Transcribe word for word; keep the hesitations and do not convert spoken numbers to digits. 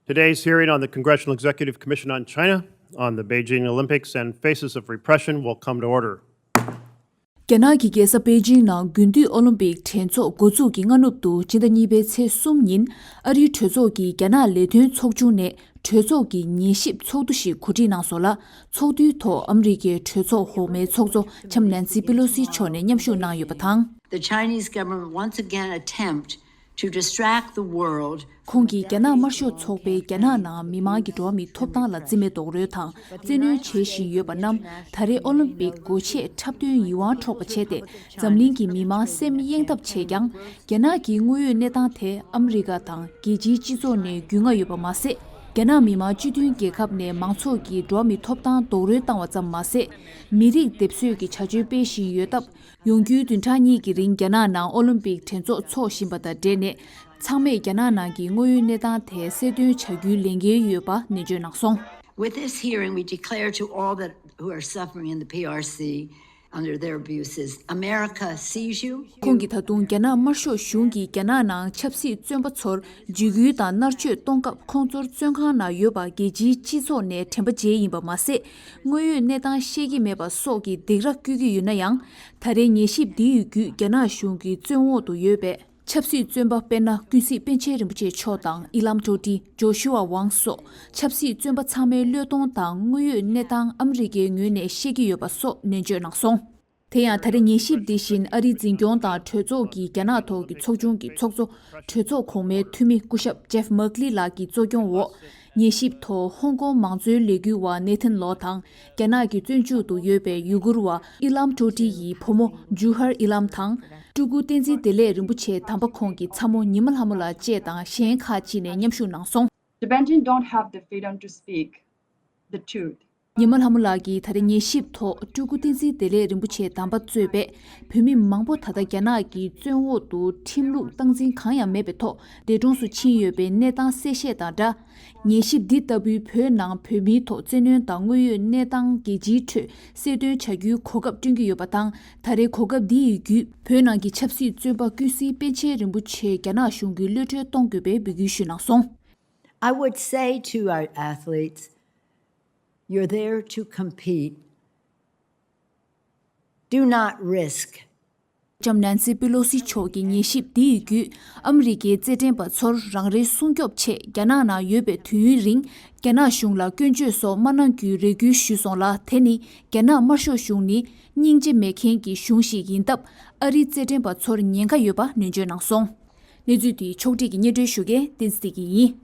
Today's hearing on the Congressional Executive Commission on China, on the Beijing Olympics and Faces of Repression will come to order. རྒྱ་ནག་གི་རྒྱལ་ས་པེ་ཅིང་ནང་དགུན་དུས་ཨོ་ལིམ་པིག་འགྲན་ཚོགས་འགོ་འཛུགས་ཀྱི་སྔ་ནུབ་ཏུ་སྤྱི་ཟླ་གཉིས་པའི་ཚེས་གསུམ་ཉིན་ཨ་རིའི་གྲོས་ཚོགས་ཀྱི་རྒྱ་ནག་ལས་དོན་ཚོགས་ཆུང་ནས་གྲོས་ཚོགས་ཀྱི་ཉན་ཞིབ་ཚོགས་འདུ་ཞིག་གོ་སྒྲིག་གནང་སོང་ལ། ཚོགས་འདུའི་ཐོག་ཨ་མི་རི་ཀའི་གྲོས་ཚོགས་འོག་མའི་ཚོགས་གཙོ་ལྕམ་ནན་སི་པི་ལོ་སི་མཆོག་ནས་མཉམ་ཞུགས་གནང་ཡོད་པ་དང་། The Chinese government once again attempt to distract the world. ཁོང་གིས་རྒྱ་ནག་དམར་ཤོག་ཚོགས་པས་རྒྱ་ནག་ནང་མི་མང་གི་འགྲོ་བ་མིའི་ཐོབ་ཐང་ལ་བརྩི་མེད་རྡོག་རོལ་དང་བཙན་གནོན་བྱེད་བཞིན་ཡོད་པ་རྣམས་ད་རེས་ཨོ་ལིམ་པིག་སྒོ་ཕྱེས་འཁྲབ་སྟོན་ཡིད་དབང་འཕྲོག་པ་བྱས་ཏེ། འཛམ་གླིང་གི་མི་མང་སེམས་གཡེང་ཐབས་བྱས་ཀྱང་། རྒྱ་ནག་གི་དངོས་ཡོད་གནས་སྟངས་དེ་ཨ་མི་རི་ཀ་དང་རྒྱལ་སྤྱིའི་སྤྱི་ཚོགས་ནས་རྒྱུས་མངའ་ཡོད་པ་མ་ཟད། རྒྱ་ནག་མི་དམངས་སྤྱི་མཐུན་རྒྱལ་ཁབ་ནས་མང་ཚོགས་ཀྱི་འགྲོ་བ་མིའི་ཐོབ་ཐང་རྡོག་རོལ་བཏང་བ་ཙམ་མ་ཟད། མི་རིགས་སྡེབ་གསོད་ཀྱི་བྱ་སྤྱོད་སྤེལ་བཞིན་ཡོད་སྟབས། ཡོང་རྒྱུའི་བདུན་ཕྲག་གཉིས་ཀྱི་རིང་རྒྱ་ནག་ནང་ཨོ་ལིམ་པིག་འགྲན་ཚོགས་འཚོགས་བཞིན་པ་དང་འབྲེལ་ནས། ཚང་མས་རྒྱ་ནག་ནང་གི་དངོས་ཡོད་གནས་སྟངས་དེ་གསལ་སྟོན་བྱ་རྒྱུའི་ལས་འགན་ཡོད་པ་ནན་བརྗོད་གནང་སོང་། With this hearing, we declare to all that who are suffering in the P R C under their abuses, America sees you. ཁོང་གིས་ད་དུང་རྒྱ་ནག་དམར་ཤོག་གཞུང་གིས་རྒྱ་ནག་ནང་ཆབ་སྲིད་བཙོན་པ་ཚོར་འཇིགས་སྐུལ་དང་མནར་གཅོད་གཏོང་སྐབས་ཁོང་ཚོར་བཙོན་ཁང་ནང་ཡོད་པ་རྒྱལ་སྤྱིའི་སྤྱི་ཚོགས་ནས་དྲན་པ་བརྗེད་ཡིན་པ་མ་ཟད། དངོས་ཡོད་གནས་སྟངས་ཤེས་ཀྱི་མེད་པ་སོགས་ཀྱི་སྡིགས་ར་བསྐུལ་གྱི་ཡོད་ན་ཡང་། ད་རེས་ཉན་ཞིབ་འདི་ཡི་བརྒྱུད་རྒྱ་ནག་གཞུང་གི་བཙོན་འོག་ཏུ་ཡོད་པའི་ཆབ་སྲིད་བཙོན་པ་དཔེར་ན་ཀུན་གཟིགས་པཎ་ཆེན་རིན་པོ་ཆེ་མཆོག་དང་ཨི་ལམ་ཀྲོ་ཏི། ཇོ་ཤུ་ཨ་ཝང་སོགས་ཆབ་སྲིད་བཙོན་པ་ཚང་མའི་བློས་གཏོང་དང་དངོས་ཡོད་གནས་སྟངས་ཨ་མི་རི་ཀའི་ངོས་ནས་ཤེས་ཀྱི་ཡོད་པ་སོགས་ནན་བརྗོད་གནང་སོང་། དེ་ཡང་ད་རེས་ཉན་ཞིབ་འདི་བཞིན་ཨ་རིའི་འཛིན་སྐྱོང་དང་གྲོས་ཚོགས་ཀྱི་རྒྱ་ནག་ཐོག་གི་ཚོགས་ཆུང་གི་ཚོགས་གཙོ། གྲོས་ཚོགས་གོང་མའི་འཐུས་མི་སྐུ་ཞབས་ཇེབ་མག་ལི་ལགས་ཀྱི་གཙོ་སྐྱོང་འོག་ཉན་ཞིབ་ཐོག་ཧོང་ཀོང་མང་གཙོའི་ལས་འགུལ་བ་ནེ་ཐན་ལོ་དང་། རྒྱ་ནག་གི་བཙོན་འཇུག་ཏུ་ཡོད་པའི་ཡུ་གུར་བ་ཨི་ལམ་ཀྲོ་ཏི་ཡི་བུ་མོ་ཇུ་ཧར་ཨི་ལམ་དང་། སྤྲུལ་སྐུ་བསྟན་འཛིན་བདེ་ལེགས་རིན་པོ་ཆེ་དམ་པ་ཁོང་གི་ཚ་མོ་ཉི་མ་ལྷ་མོ་ལགས་བཅས་དང་གཞན་ཁག་ཅིག་ནས་མཉམ་ཞུགས་གནང་སོང་། Tibetan don't have the freedom to speak the truth. ཉི་མ་ལྷ་མོ་ལགས་ཀྱིས་ད་རེས་ཉན་ཞིབ་ཐོག་སྤྲུལ་སྐུ་བསྟན་འཛིན་བདེ་ལེགས་རིན་པོ་ཆེ་དམ་པ་གཙོས་པའི་བོད་མི་མང་པོ་ད་ལྟ་རྒྱ་ནག་གི་བཙོན་འོག་ཏུ་ཁྲིམས་ལུགས་སྟངས་འཛིན་གང་ཡང་མེད་པའི་ཐོག་འདས་གྲོངས་སུ་ཕྱིན་ཡོད་པའི་གནས་སྟངས་གསལ་བཤད་དང་སྦྲགས། ཉན་ཞིབ་འདི་ལྟ་བུའི་བོད་ནང་བོད་མིའི་ཐོག་བཙན་གནོན་དང་དངོས་ཡོད་གནས་སྟངས་རྒྱལ་སྤྱིའི་ཁྲོད་གསལ་སྟོན་བྱ་རྒྱུའི་གོ་སྐབས་བསྐྲུན་གྱི་ཡོད་པ་དང་། ད་རེས་གོ་སྐབས་འདི་ཡི་བརྒྱུད་བོད་ནང་གི་ཆབ་སྲིད་བཙོན་པ་ཀུན་གཟིགས་པཎ་ཆེན་རིན་པོ་ཆེ་རྒྱ་ནག་གཞུང་གིས་གློད་གྲོལ་གཏོང་དགོས་པའི་འབོད་སྐུལ་ཞུས་གནང་སོང་། I would say to our athletes, you're there to compete. Do not risk. ལྕམ་ནན་སི་པི་ལོ་སི་མཆོག་གིས་ཉན་ཞིབ་འདི་ཡི་བརྒྱུད་ཨ་མི་རི་ཀའི་རྩེད་འགྲན་པ་ཚོར་རང་རེའི་སྲུང་སྐྱོབ་ཆེད་རྒྱ་ནག་ནང་ཡོད་པའི་དུས་ཡུན་རིང་རྒྱ་ནག་གཞུང་ལ་སྐྱོན་བརྗོད་སོགས་མ་གནང་རྒྱུའི་རེ་སྐུལ་ཞུས་སོང་ལ། དེ་ནི་རྒྱ་ནག་དམར་ཤོག་གཞུང་ནི་སྙིང་རྗེ་མེད་མཁན་གྱི་གཞུང་ཞིག་ཡིན་སྟབས། ཨ་རིའི་རྩེད་འགྲན་པ་ཚོར་ཉེན་ཁ་ཡོད་པ་ནན་བརྗོད་གནང་སོང་། གནས་ཚུལ་འདི་ཕྱོགས་སྒྲིག་གིས་སྙན་སྒྲོན་ཞུ་མཁན་བསྟན་འཛིན་བདེ་སྐྱིད་ཡིན།